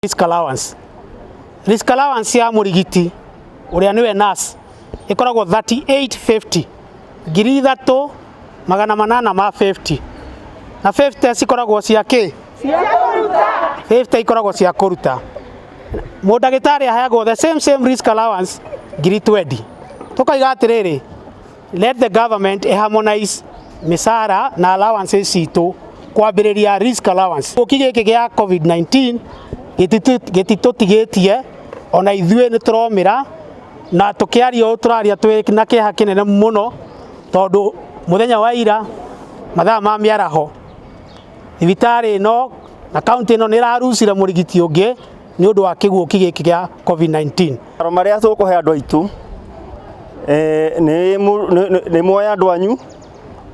Risk allowance, risk allowance ya mũrigiti ũrĩa nĩwe nurse ĩkoragwo 3850, 3850 na 50 cikoragwo cia kĩ? 50 ikoragwo cia kũruta. Mũndagĩtarĩ aheagwo the same same risk allowance, 20,000. Tũkaiga atĩrĩrĩ, let the government harmonize mĩcara na allowances citũ, kwambĩrĩria risk allowance. Gĩũki gĩkĩ gĩa COVID-19 gĩtitũtigĩtie, ona ithuĩ nĩ tũromĩra na tũkĩaria ũũ tũraria twĩ na kĩeha kĩnene mũno, tondũ mũthenya wa ira mathaa ma mĩaraho thibitarĩ ĩno na kaunti ĩno nĩ ĩrarucire mũrigiti ũngĩ nĩ ũndũ wa kĩguũki gĩkĩ gĩa COVID-19. Aro marĩa tũkũhe andũ aitũ nĩ muoya andũ anyu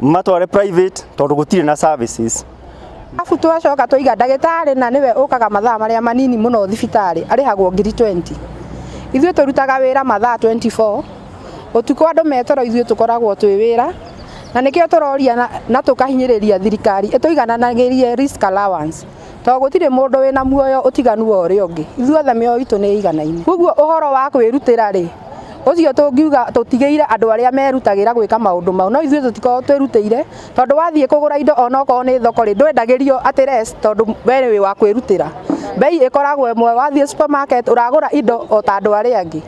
matware private tondũ gũtirĩ na services. Arabu twacoka twaiga ndagĩtarĩ na nĩwe ũkaga mathaa marĩa manini mũno thibitarĩ arĩhagwo 20,000. Ithuĩ tũrutaga wĩra mathaa 24, ũtukũ andũ metoro ithuĩ tũkoragwo twĩ wĩra, na nĩkĩo tũroria na tũkahinyĩrĩria thirikari ĩtũigananagĩrie risk allowance, tondũ gũtirĩ mũndũ wĩna muoyo ũtiganu wa ũrĩa ũngĩ, ithuothe mĩoyo itũ nĩ ĩiganaine. Koguo ũhoro wa kwĩrutĩra rĩ, ũcio tũngiuga tũtigĩire andũ arĩa merutagĩra gwĩka maũndũ mau, no ithuĩ tũtikoragwo twĩrutĩire, tondũ wathiĩ kũgũra indo onokorwo nĩ thoko rĩ, ndwendagĩrio atĩ less tondũ we wĩ wa kwĩrutĩra. Bei ĩkoragwo ĩmwe, wathiĩ supermarket ũragũra indo o ta andũ arĩa angĩ.